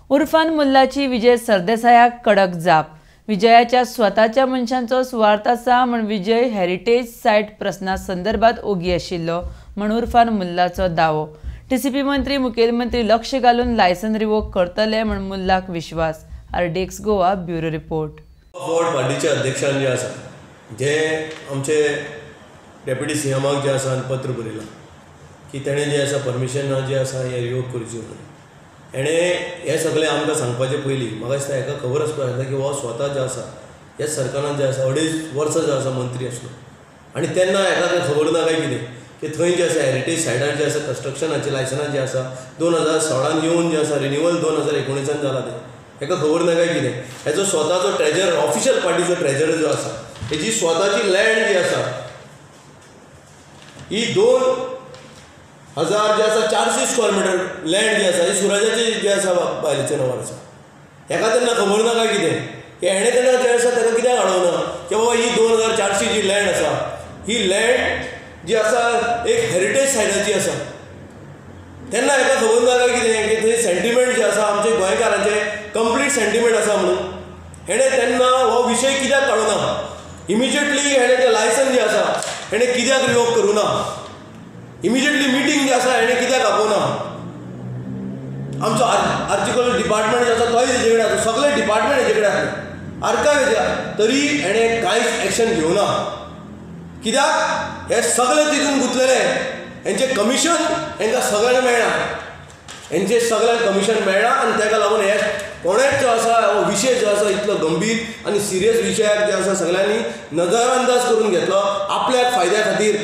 उर्फान मुल्लाची विजय सरदेसायाक कडक जाप. विजयाच्या स्वताच्या मनशांचो सुवार्थ आसा म्हूण विजय हेरिटेज सायट प्रस्ना संदर्भात ओगी आशिल्लो म्हूण उर्फान मुल्लाचो दावो. टीसीपी मंत्री मुखेलमंत्री लक्ष घालून लायसन रिवोक करतले म्हूण मुल्लाक विश्वास. RDX Goa bureau report. Forward पार्टीचे अध्यक्षान जे आसा जे आमचे डेप्युटी सीएमाक जे आसा पत्र बरयलां की तेणें जें आसा परमिशन जें आसा हें रिवोक करचें म्हणून. हेणें हें सगळें आमकां सांगपाचें पयलीं म्हाका दिसता हेका खबर आसपाक जाय की हो स्वता जो आसा ह्या सरकारान जें आसा 2.5 वर्सां जो आसा मंत्री आसलो आनी तेन्ना हेका तें खबर ना काय कितें की थंय जें आसा हेरिटेज सायडार जें आसा कन्स्ट्रक्शनाचें लायसनां जें आसा 2016 येवन जें आसा रिन्युअल 2019 जालां तें हेका खबर ना काय कितें. हेचो स्वताचो ट्रेजर ऑफिशियल पार्टीचो ट्रेजर जो आसा हेजी स्वताची लँड जी आसा ही 2000 जे आसा 400 स्क्वेअर मिटर लँड जी आसा ही सुरजाची जे आसा बायलेच्या नांवार आसा. हेका तेन्ना खबर ना काय कितें की हेणें तेन्ना जें आसा ताका कित्याक हाडोवना की बाबा ही 2400 जी लँड आसा ही लँड जी आसा एक हेरिटेज सायडाची आसा. तेन्ना हेका खबर ना काय कितें की थंय सेंटिमेंट जे आसा आमचे गोंयकारांचे कंप्लीट सेंटिमेंट आसा म्हणून हेणें तेन्ना हो विशय कित्याक काडूना. इमिजिएटली हेणें तें लायसन जें आसा हेणें कित्याक रिवोक करूं ना. इमिजिएटली मिटींग जी आसा हेणें कित्याक आपोवना. आमचो आर्किओलॉजी डिपार्टमेंट जो आसा तोय तेजे कडेन आसा, सगळे डिपार्टमेंट हेजे कडेन आसले आर्कायव हेजे, तरी हेणें कांयच एक्शन घेवना. कित्याक हे सगळे तितून गुंतलेले हेंचें कमिशन हेंकां सगळ्यांक मेळना, हेंचें सगळ्यांक कमिशन मेळना आनी ताका लागून हे कोणेच जो आसा हो विशय जो आसा इतलो गंभीर आनी सिरियस विशयाक जे आसा सगळ्यांनी नदरअंदाज करून घेतलो आपल्याक फायद्या खातीर.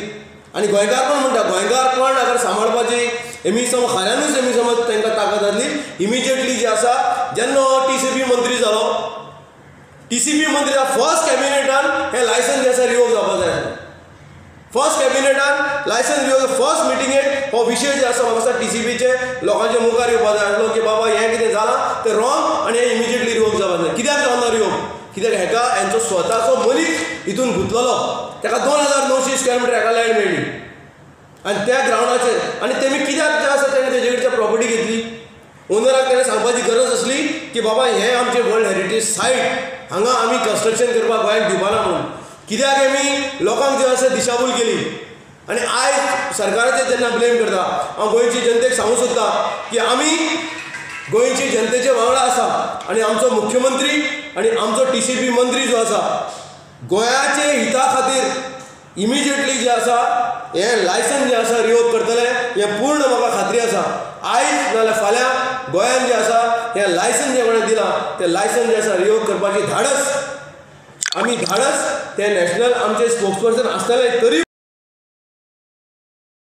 आनी गोंयकारपण म्हणटा गोंयकारपण अगर सांबाळपाची हेमी समज खऱ्यानूच हेमी समज तांकां ताकद जातली इमिजिएटली जे आसा जेन्ना हो टीसीपी मंत्री जालो टीसीपी मंत्री फर्स्ट कॅबिनेटान हें लायसन जें आसा रिवोक जावपाक जाय. फर्स्ट कॅबिनेटान लायसन रिवोक फर्स्ट मिटिंगेक हो विशय जे आसा म्हाका दिसता टीसीपीचे लोकांच्या मुखार येवपाक जाय आसलो की बाबा हें कितें जालां तें रॉंग आनी हें इमिजिएटली रिवोक जावपाक जाय. कित्याक जावना रिवोक? कित्याक हेका हेंचो स्वताचो मनीस हितून गुंतलेलो ताका 2900 स्क्वेअर मिटर हेका लँड मेळ्ळी आनी त्या ग्रावंडाचेर आनी तेमी कित्याक जें आसा तेणें तेजे कडच्यान प्रॉपर्टी घेतली. ओनराक तेणें सांगपाची गरज आसली की बाबा हें आमचें वर्ल्ड हेरिटेज सायट हांगा आमी कन्स्ट्रक्शन करपाक गोंयांक दिवपाना म्हणून. कित्याक आमी लोकांक जे आसा दिशाभूल केली. आनी आयज सरकाराचेर जेन्ना ब्लेम करता हांव गोंयची जनतेक सांगूंक सोदता की आमी गोंयची जनतेचे वांगडा आसा आनी आमचो मुख्यमंत्री आनी आमचो टीसीपी मंत्री जो आसा गोंयाचे हिता खातीर इमिजिएटली जे आसा हें लायसन जें आसा रिवोक करतले हें पूर्ण म्हाका खात्री आसा. आयज नाजाल्यार फाल्यां गोंयान जें आसा हें लायसन जें कोणें दिलां तें लायसन जें आसा रिवोक करपाची धाडस आमी धाडस ते नॅशनल आमचे स्पोक्सपर्सन आसतले तरी.